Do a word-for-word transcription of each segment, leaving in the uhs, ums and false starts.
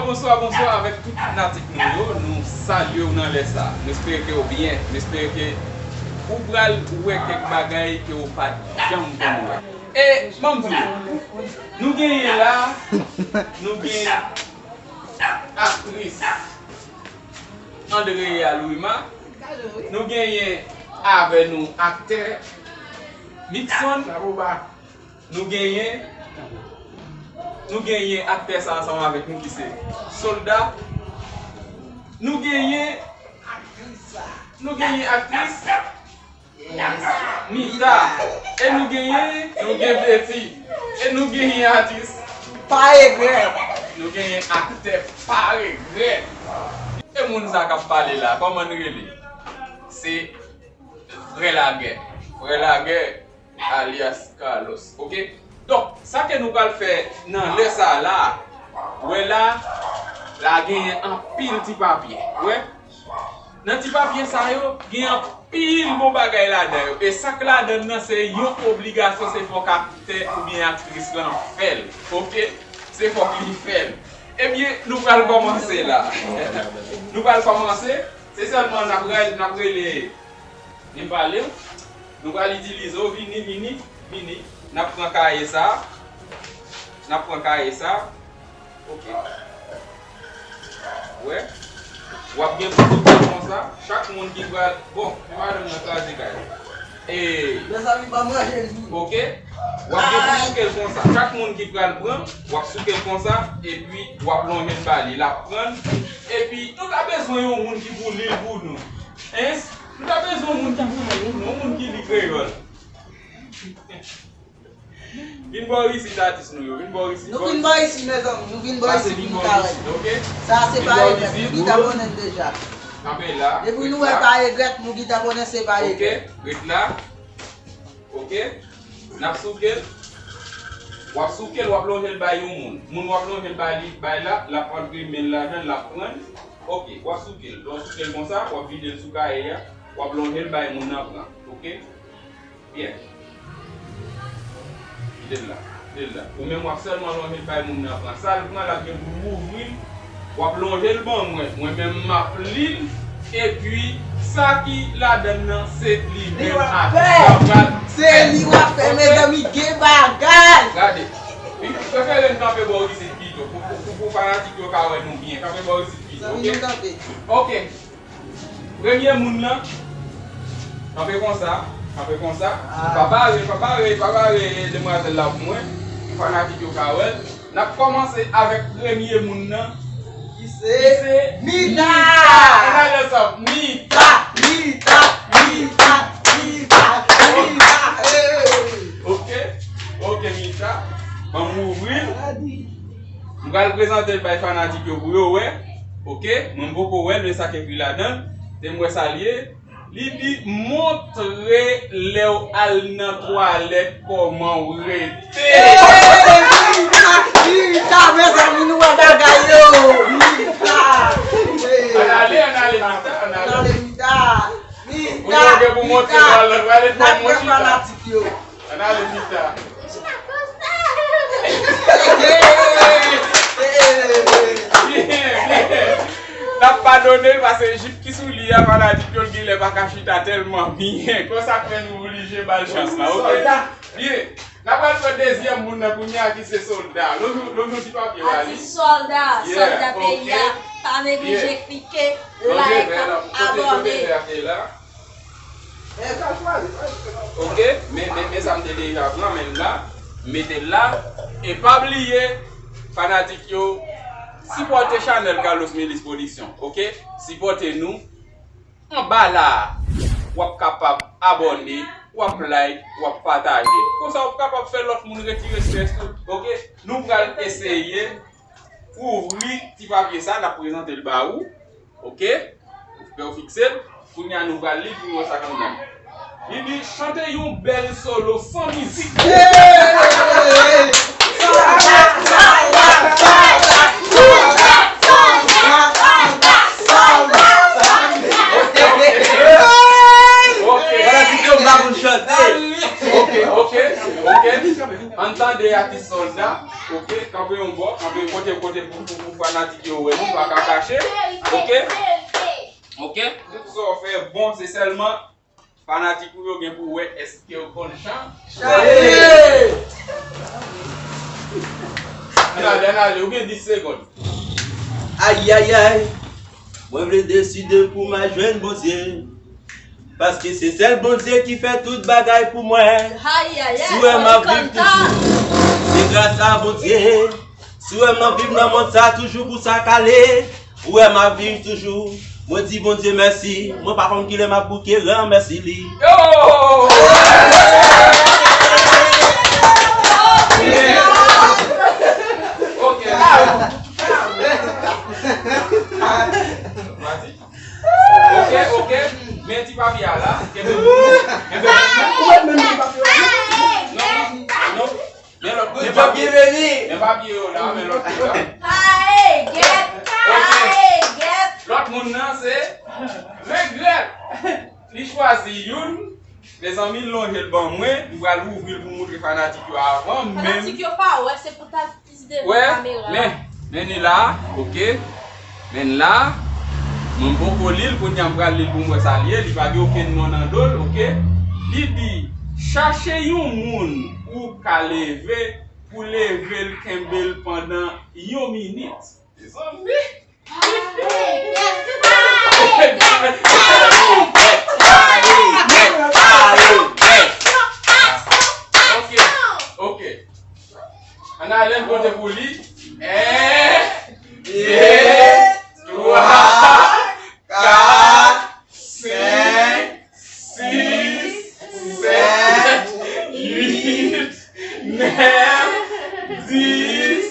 Bonswa, bonswa avèk tout fanatik nou yo. Nou salye w nan lè sa. Nou espere ke w byen. Nou espere ke ou pral wè kèk bagay ke w pa t janm konn wè. E, ban m di w, nou genyen la, nou gen aktris Andrea Louima, nou genyen avè nou aktè Mixon, nou genyen, nou genyen aktè sa ansanm avèk nou ki se Solda, nou genyen, nou genyen aktris Mita. E nou genyen, nou gen Betty. E nou genyen atis Pa regrèt. Nou genyen aktè Pa regrèt. E moun sa k ap pale la, kòman n rele? Se Frè Lagè. Frè Lagè, alyas Carlos. Oke? Donk, sa ke nou pral fè nan lè sa a la, wè la, la genyen anpil ti papye. Wè? Nan ti papye sa yo, gen anpil bon bagay ladan yo. E sa k ladan nan se yon obligasyon, se fòk aktè oubyen aktris lan fè l. Oke? Se fòk li fè l. Ebyen, nou pral kòmanse la. Nou pral kòmanse. Se sèlman n ap re-, n ap rele Li pale w. Nou pral itilize w. Vini, vini, vini. N ap pran kaye sa. N ap pran kaye sa. Oke. Wè. W ap gen pou sou kèl konsa. Chak moun ki pral, bon, men madanm nan kraze kay. E Mezanmi, ban m ranje l vini. Oke. W ap gen pou sou kèl konsa. Chak moun ki pral pran, w ap sou kèl konsa. Epi, w ap lonje l ba li. L ap pran l. Epi, nou ta bezwen yon moun ki pou li l pou nou. Hein? Nou ta bezwen yon moun ki pou li l pou nou, yon moun ki li kreyòl. Vin bò isit, atis nou yo, vin bò isit. Nou vin bò isit, mezanmi, nou vin bò isit pou nou ka wè. Oke? Sa se Pa regrèt, nou gentan konnen l deja. Kanpe la. Depi nou wè Pa regrèt, nou gentan konnen se Pa regrèt. Oke, ret la. Oke? N ap souke l. W ap souke l, w ap lonje l bay yon moun. Moun w ap lonje l bay li, bay la, l ap antre men l ladan l, l ap pran l. Oke, w ap souke l. Lè w souke l konsa, w ap vide l sou kaye a, w ap lonje l bay moun nan pran. Oke? Byen. Kite l la. Kite l la. Ou menm w ap sèlman lonje l bay moun nan pran. Sa l pran, l ap gen pou l ouvri l. W ap lonje l ban mwen. Mwen menm m ap li l. Epi, sa ki ladan l nan, se li menm atis la pral fè. Se li w ap fè, mezanmi, gen bagay. Gade. Wi, prefere n kanpe bò isit pito. Pou, pou, pou, pou fanatik yo ka wè nou byen. Kanpe bò isit pito, oke? Oke. Premye moun nan, kanpe konsa, kanpe konsa. Pa bare, pa bare, pa bare demwazèl la pou mwen, pou fanatik yo ka wè l. N ap kòmanse avèk premye moun nan, ki se Mita! Mita! Ann ale ansanm, Mita! Mita! Mita! Mita! Mita! Hey! Oke, oke, Mita. Ban m ouvri l. M pral prezante l bay fanatik yo pou yo wè. Oke, mwen m poko wè l, men sa k ekri ladan l. Te m wè sa l ye. Li di, montre lè w al nan twalèt kòman w rete. Hey, Mita, Mita, mezanmi, nou wè bagay yo. Mita. Ann ale, ann ale, Mita, ann ale. Ann ale, Mita. Mita, ou gen pou montre Mita. Twalèt, twalèt pou montre fanatik yo. Ann ale, Mita. Byen, byen. N ap padone l paske jip ki sou li a, fanatik yo, l genlè pa ka chita tèlman byen. Konsa k fè nou oblije ba l chans la, oke? Byen. N ap pral pran dezyèm moun nan kounye a ki se Sòlda. Lonjou, lonjou ti papye w a li. Atis Sòlda, Sòlda peyi a. Pa neglije klike, like, abòne. Oke, men, men, men sa m te deja pran, men m la, m mete l la. E pa bliye, fanatik yo, sipòte chanèl Carlos Milis Production, oke? Sipòte nou anba la a. W ap kapab abòne, w ap like, w ap pataje. Konsa w ap kapab fè lòt moun retire estrès tou, oke? Nou pral eseye ouvri ti papye sa, n ap prezante l ba ou. Oke? Fè w fikse l. Kounye a nou pral li l pou nou wè sa k anndan l. Li di, chante yon bèl solo san mizik. Oke, oke. Oke. La pou chante. Ok, ok, ok. Ann tande atis sòlda. Ok, kanpe yon bò, kanpe kote, kote pou, pou, pou fanatik yo wè nou, pa ka kache. Ok? Ok? Tout sa w fè bon, se sèlman fanatik ou yo gen pou wè èske w konn chan. Chante! Ann ale, ann ale, ou gen dis segonn. Ayayay, mwen vle deside pou m al jwenn Bondye. Paske se sèl Bondye ki fè tout bagay pou mwen. Ayayay, si w wè m ap viv toujou, se gras a Bondye. Si w wè m ap viv nan mond sa toujou pou sa k ale, ou wè m ap viv toujou. Mwen di Bondye mèsi, mwen pa konn kilè m ap bouke ranmèsi li. Yo! Ok. Vas-y. Ok, ok. Men ti papye a la. Kenbe pou mwen. Kenbe pou mwen. Ou mèt menm nan papye a, non? Non, non, non. Men lòt, men papye, men papye yo la, men lòt yo la. Ae, gèt, ae, gèt. Lòt moun nan se regrèt. Li chwazi youn. Mezanmi, l lonje l ban mwen. M pral ouvri l pou m montre fanatik yo avan menm. Fanatik yo pa wè, se pou ta Wè, men, men li la, ok. Men la, mwen poko li l, kounye a m pral li l pou m wè sa l ye. Li pa gen okenn non nan do l, ok. Li di, chache yon moun ou ka leve pou leve l, kenbe l pandan yon minit. Mezanmi. Ok, ok. Ann ale, n konte pou li. En, de, twa, kat, senk, sis, sèt, uit, nèf, dis,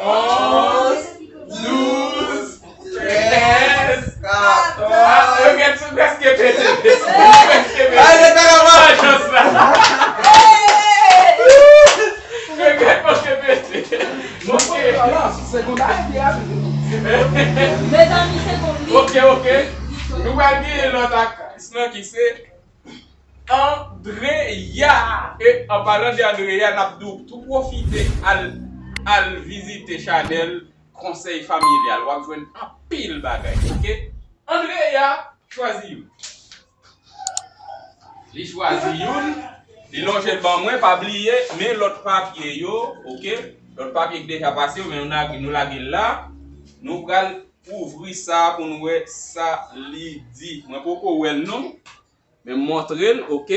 onz, douz, trèz, katòz. Regrèt sou prèske pete. Prèske pete. Ay, se pa jans la. Regrèt prèske pete. Ok. Mezanmi, se konn li. Ok, ok. Nou pral gen lòt aktris lan ki se Andrea. E an palan de Andrea, n ap di w tou pwofite al, al vizite chanèl Konsèy Familyal. W ap jwenn anpil bagay, ok? Andrea chwazi youn. Li chwazi youn, li lonje l ban mwen, pa bliye, men lòt papye yo, ok? Lòt papye ki deja pase yo, men nou lage, nou lage l la. Nou pral ouvri sa pou n wè sa li di. Mwen poko wè l non. Men m montre l, ok?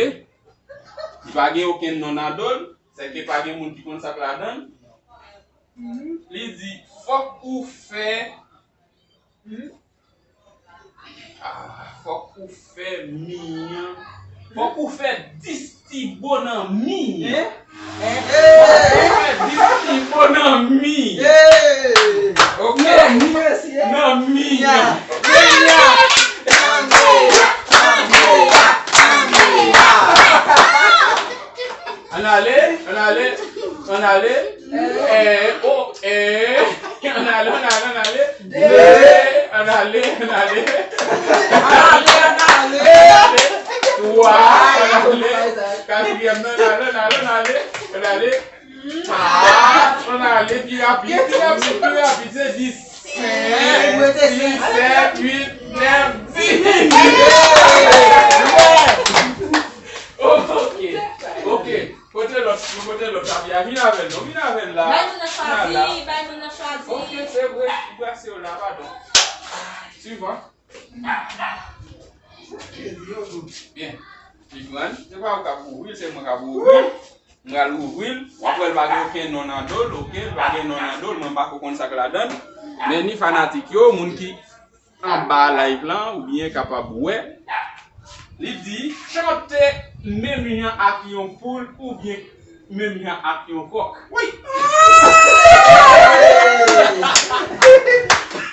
Li pa gen okenn non nan do l. Sèke pa gen moun ki konn sa k ladan l. Li di, fòk ou fè Ah, fòk ou fè mi an. Fòk ou fè dis ti bo nan mi an. Fòk ou fè dis ti bo nan mi an. Ok? Nan mi an. Ann ale, ann ale, ann ale. Eh, oh, eh. Ann ale, ann ale, ann ale. De. Ann ale, ann ale. Ann ale, ann ale. Ann ale. Twa, ann ale. Katriyèm nan, ann ale, ann ale, ann ale. Ann ale. Kat, ann ale, pi rapid, pi rapid, pi rapid, se dis. Senk, sis, sèt, uit, nèf, dis. Ok, ok. Kote lòt, kote lòt papye a? Vin avè l non, vin avè l la. Bay moun nan chwazi, bay moun nan chwazi. Ok, se vre, ou brase yo la, padon. Swivan. Byen. Li pran, se pa ou k ap ouvri l, se mwen k ap ouvri l. M pral ouvri l. W ap wè l pa gen okenn non nan do l, ok? L pa gen non nan do l, mwen m pa ko konn sa k ladan l. Men ni fanatik yo, moun ki anba live lan, oubyen kapab wè. Li di, chante menm jan ak yon poul oubyen menm jan ak yon kòk. Wi!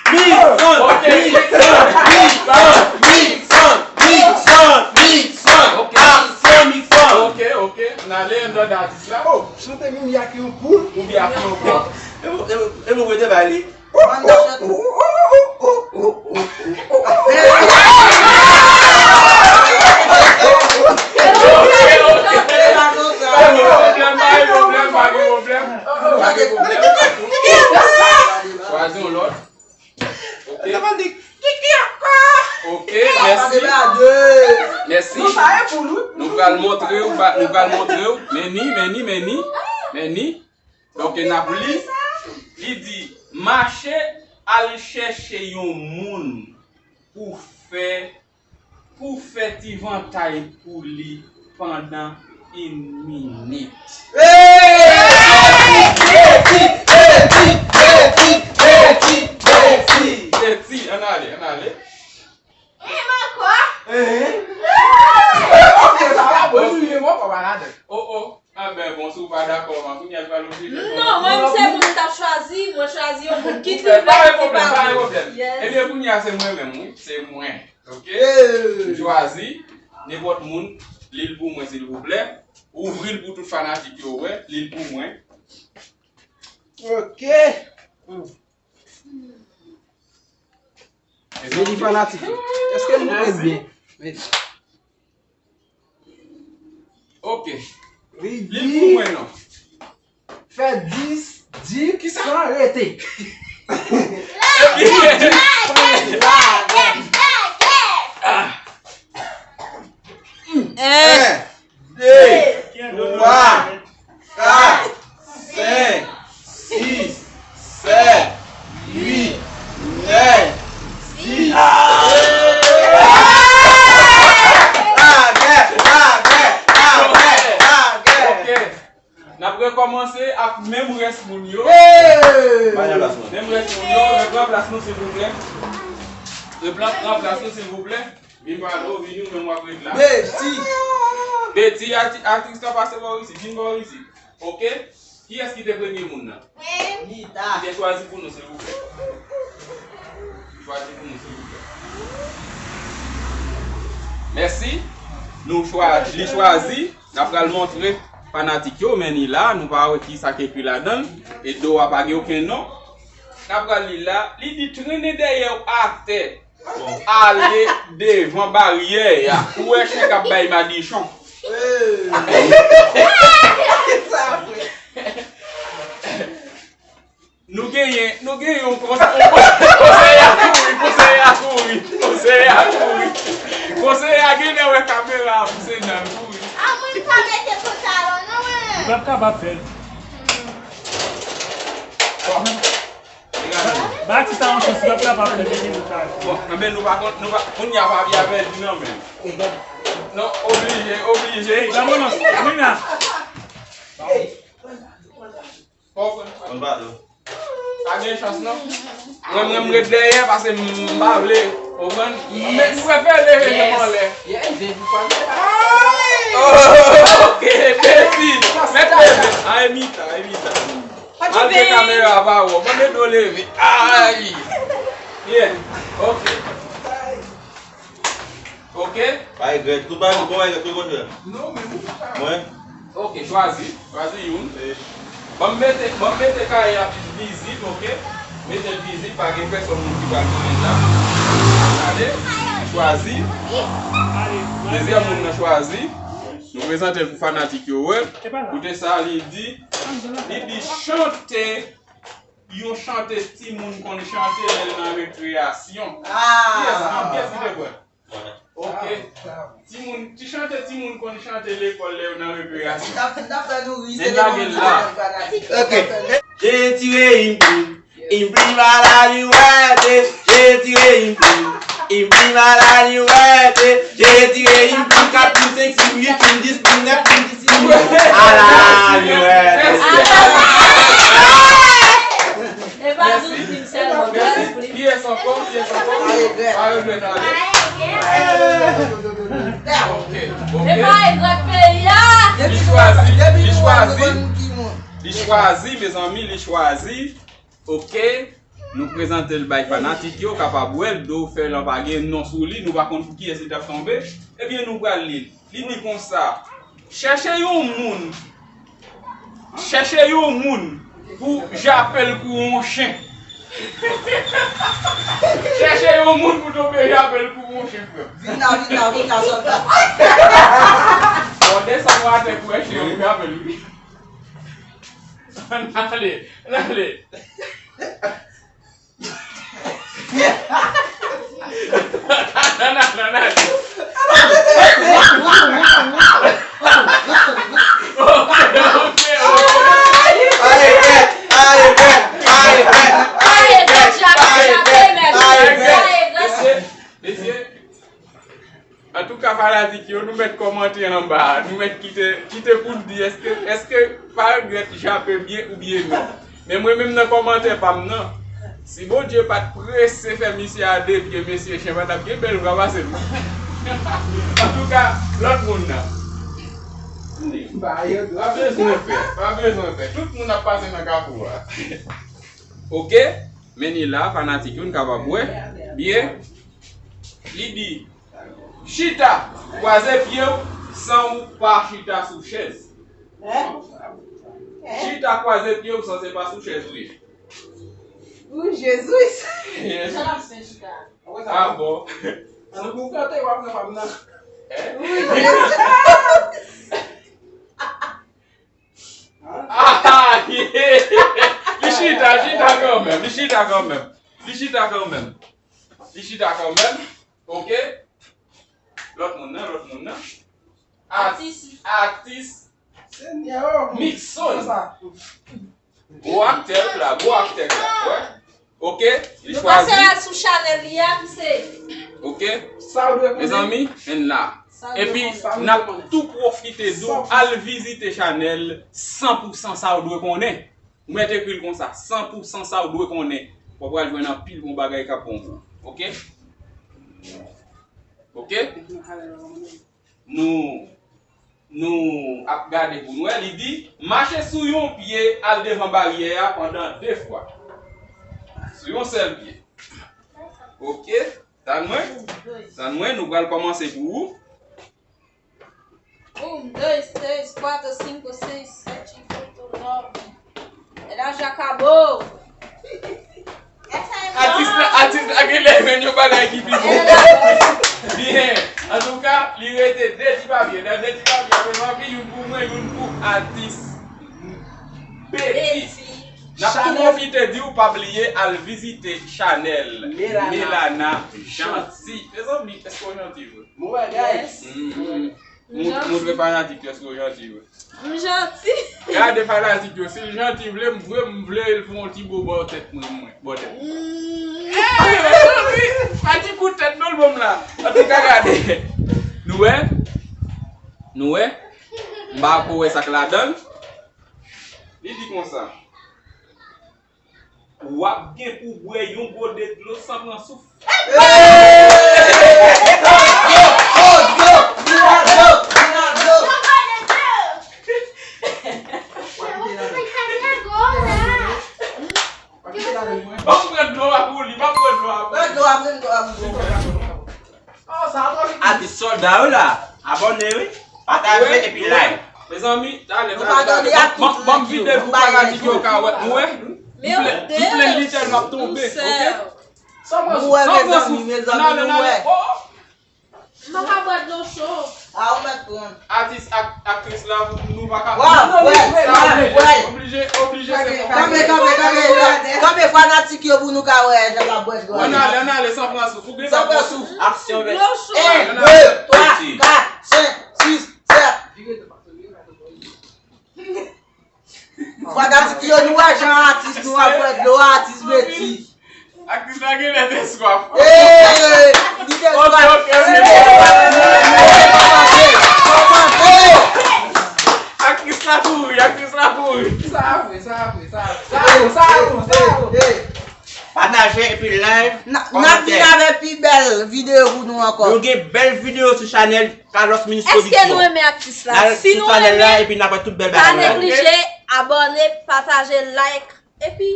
Mixon, ok. Mixon, Mixon, Mixon, Mixon, Mixon. Ok. Aksyon Mixon. Ok, ok. N ale anndan atis la. Oh, chante menm jan ak yon poul oubyen ak yon kòk. E mwen, e mwen, e mwen, mwen te ba li. Manda chante. Ou, ou, ou, ou, ou, ou, ou. Ou, ou, ou, ou, ou, ou. Nou pral montre w, ba- nou pral montre w. Men ni, men ni, men ni, men ni. Donk, n ap li. Li di, mache al chèche yon moun pou fè, pou fè ti vantay pou li pandan yon minit. Beti, beti, beti, beti, beti. Beti, ann ale, ann ale. Ok, sa va, bon, nou ye, bon, pa malad. Oh, oh. Ah ben, bon, si w pa dakò, man, kounye a l pral oblije. Non, mwen, se moun m t ap chwazi, mwen chwazi yon moun ki triplex, ki pa vre. Pa gen pwoblèm, pa gen pwoblèm. Yes. Ebyen, kounye a, se mwen menm, wi. Se mwen. Ok? M chwazi nenpòt moun, li l pou mwen, silvouplè. Ouvri l pou tout fanatik yo wè, li l pou mwen. Ok. Mezanmi, fanatik yo. Èske nou ret byen? Ok. Li di pou mwen non. Fè dis, di san rete. Ebyen, lagè, lagè, lagè. En, de, twa, kat, senk, sis, sèt, uit, nèf, dis. Lagè, lagè, lagè, lagè. Ok. N ap rekòmanse ak menm rès moun yo. Hey! Menm rès moun yo, repran plas nou, silvouplè. Repran, pran plas nou, silvouplè. Vin pa do, vini ou menm w ap ret la. Beti! Beti, ati- atris lan pase bò isit, vin bò isit. Ok? Kiyès ki te premye moun nan? Mwen. Mita. Ki te chwazi pou nou, silvouplè? Chwazi pou nou, silvouplè. Mèsi. Nou chwa- li chwazi. N ap pral montre fanatik yo, men ni la, nou pa wè ki sa k ekri ladan l. E do a pa gen okenn non. N ap pral li la. Li di trennen dèyè w atè. Ale devan baryè a. Ou wè chen k ap bay madichon. Hey! Sa vre. Nou genyen, nou genyen yon konseye, yon konseye a kouri, konseye a kouri, konseye a kouri. Konseye a genlè wè kamera a pouse nan l kouri. A mwen m pa mete pantalon non mwen. Li p ap kapab fè l. Bon. Ba atis la yon chans, li p ap kapab fè l. Bon, enben nou pa kont, nou pa, kounye a papye a pèdi nan men l. Non, oblije, oblije. Hey, ba m yon lans. Amina. Konprann. Konn pa tou. Pa gen chans non. Mwen, mwen, m ret dèyè paske m, m pa vle. Konprann? Men m prefere leve men m anlè. Oh, ok, Beti. Mèt leve. Ay, Mita, ay, Mita. Malgre kamera a pa wè w, mwen mete w leve. Ay. Yeah. Ok. Ok? Pa regrèt. Tout bagay bon, pa regrèt. Kote w ye? Non, men mwen pa. Mwen? Ok, chwazi. Chwazi youn. Eh. Ban m mete, ban m mete kay la vizib, ok? Mete l vizib, pa gen pèsòn moun ki pral konnen la. Gade. Chwazi. Dezyèm moun nan chwazi. Nou prezante l pou fanatik yo wè. Koute sa, li di, li di chante. Yon chante timoun konn chante lè l nan rekreyasyon. Ah! Kiyès, kiyès ki te kwè? Ok. Timoun, ti chante timoun konn chante lekòl lè yo nan rekreyasyon. N ap, n ap fè nou ri, se lage l la. Ok. J'ai tiré une plume, une plume à l'Aliouette. J'ai tiré une plume, une plume à l'Aliouette. J'ai tiré une plume, quatre plumes, cinq plumes, huit plumes, dix plumes, neuf plumes, dix plumes. À l'Aliouette. E pa douz dim sèlman, douz plim. Kiyès ankò? Kiyès ankò? Pa regrèt, ale. Ok, ok. E pa regrèt peyi a. Li chwazi, li chwazi. Li chwazi, mezanmi, li chwazi. Ok. Nou prezante l bay fanatik yo, kapab wè l, do fè lan pa gen non sou li, nou pa konn pou kiyès li t ap tonbe. Ebyen, nou pral li l. Li di konsa, chèche yon moun, chèche yon moun pou jape l kou yon chen. Chèche yon moun pou tonbe jape l kou yon chen, frè. Vin la, vin la, vin la, sòlda. Bon, desann w atè pou wè chen an jape l, wi. Ann ale, ann ale. Nan, nan, nan, nan. Aye, bèt, aye, bèt, aye, bèt, aye, bèt, aye, bèt, aye, bèt, aye, bèt. Mesye, mesye, antouka, fanatik yo, nou mèt kòmante anba a. Nou mèt kite, kite pou n di èske, èske Fagrèt jape byen oubyen non. Men mwen menm nan kòmantè pa m nan, si Bondye pa t prese fè misye a de pye, mesye, chen pa t ap gen bèl vwa pase l. Antouka, lòt moun nan. Pa bezwen pè, pa bezwen pè. Tout moun ap pase nan kafou a. Oke, men ni la, fanatik yo, n kapab wè byen. Li di, chita, kwaze pye w san ou pa chita sou chèz. Chita, kwaze pye w san se pa sou chèz ou ye. Wi, Jezi. Yes. Ah bon. An nou kontante w ap nan fam nan. Wi, Jezi. Ah, yeah. Li chita, chita kanmenm, li chita kanmenm. Li chita kanmenm. Li chita kanmenm. Oke. Lòt moun nan, lòt moun nan. Atis, atis. Senyè, oh, Nixon. Gwo aktè la, gwo aktè la. Wè. Oke. Li chwazi. Nou pase al sou chanèl li a, ki se. Oke. Sa w dwe konnen. Mezanmi, men la. Epi, n ap tou pwofite di w, al vizite chanèl san pou san sa w dwe konnen. Ou mèt ekri l konsa, san pou san sa w dwe konnen. W ap pral jwenn anpil bon bagay k ap bon pou ou. Oke? Oke? Nou, nou ap gade pou n wè. Li di, mache sou yon pye al devan baryè a pandan de fwa. Sou yon sèl pye. Oke? Tann mwen. Tann mwen, nou pral kòmanse pou ou. Un, dos, tres, cuatro, cinco, seis, sete, oito, nove. É da Jacabou! Atis la, atis la genlè jwenn yon bagay ki pi bon. Byen. Antouka, li rete de ti papye. Nan de ti papye, apre m anvi youn pou mwen, youn pou atis. Beti. N ap tou pwofite di w pa bliye al vizite chanèl Melana Janti. Mezanmi, èske w janti vre? Bon bagay. Montre fanatik yo si w janti vre. M janti. Gade fanatik yo, si l janti vle, m vre, m vle l fè yon ti bo bò tèt mwen, mwen, bò tèt. Pa ti kout tèt non l ban m la. Antouka gade. Nou wè? Nou wè? M pa ko wè sa k ladan l. Li di konsa. W ap gen pou bwè yon gode dlo san pran souf. Ban m pran dlo a pou li, ban m pran dlo a pou li. Atis sòlda yo la, abòne wi, pataje epi like. Mezanmi, talè, talè, talè. Ban m vide pou fanatik yo ka wè. Nou wè? M plen, m plen li tèlman ap tonbe, oke? San pran souf, san pran souf. N ale, n ale. Oh! M pa ka bwè dlo cho. A ou mèt pran. Atis ak aktris la, nou pa ka. Waw, waw, waw. Oblije, oblije, se konsa. Kanpe, kanpe, kanpe, kanpe, fanatik yo pou nou ka wè jan l ap bwè dlo a. Ann ale, ann ale, san pran souf. Ou gen san pran souf. Aksyon, men. Dlo cho. En, de, twa, kat, senk, sis, sèt. Fanatik yo, nou wè jan atis nou ap bwè dlo, atis Beti. Aktris la genlè te swaf. Ee, li te swaf. Kòmante, kòmante. Aktris la kouri, aktris la kouri. Sa vre, sa vre, sa vre. Sa vre, sa vre, sa vre. Pataje epi like, kòmante. N ap vin avèk pi bèl videyo pou nou ankò. Nou gen bèl videyo sou chanèl Carlos Minis Production. Èske nou renmen aktris la? Si nou renmen, pa neglije abòne, pataje, like, epi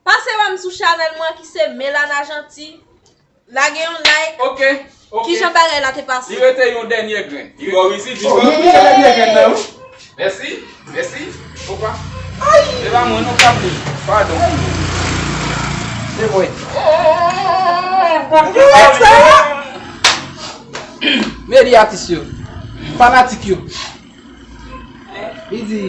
pase wè m sou chanèl mwen ki se Melana Janti. Lage yon like. Oke, oke. Kijan bagay la te pase? Li rete yon dènye grenn. Li bò isit, li bò isit. Mèsi, mèsi. Opa. Ay! Se pa mwen non k ap li. Padon. Se mwen. Meri atis yo. Fanatik yo. Li di,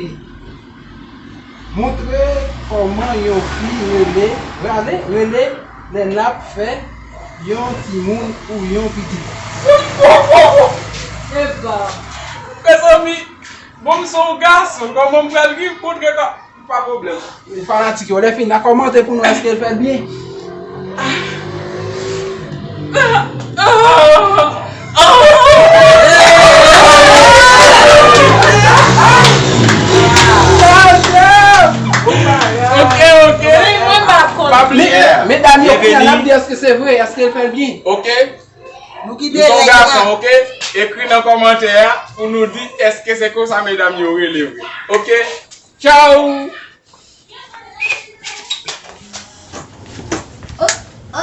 montre kòman yon fi rele, rale, rele lè n ap fè yon timoun ou yon pitit. Eba. Mezanmi, bon, m se yon gason, kòman m pral rive kontre ka-, pa pwoblèm. Fanatik yo, lè fini la, kòmante pou nou, èske l fè l byen? Ok, ok. Mwen, mwen pa konn. Pa bliye. Medam yo, kounye a n ap di èske se vre, èske l fè l byen. Ok. Nou kite nèg la. Gason, ok? Ekri nan kòmantè a pou nou di èske se konsa medam yo rele vre. Ok? Tchao!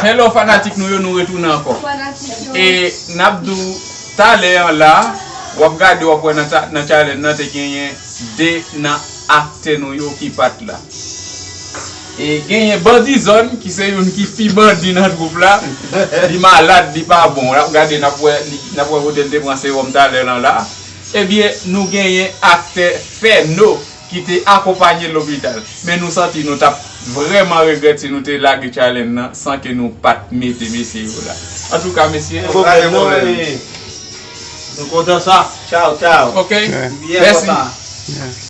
Hello fanatik nou yo, nou retounen ankò. Fanatik yo. E n ap di w talè an la, w ap gade, w ap wè nan cha-, nan challenge nan te genyen de nan aktè nou yo ki pa t la. E genyen Bandi Zòn ki se youn ki pi bandi nan twoup la. Li malad, li pa bon. N ap gade, n ap wè, li, n ap wè kote l te pran sewòm talè lan la. Ebyen, nou genyen aktè Fèno ki te akonpaye l lopital. Men nou santi nou t ap vrèman regrèt si nou te lage challenge nan san ke nou pa t mete mesye yo la. Antouka, mesye, pa gen pwoblèm. Nou kontan sa. Tchao, tchao. Ok. Byen kontan.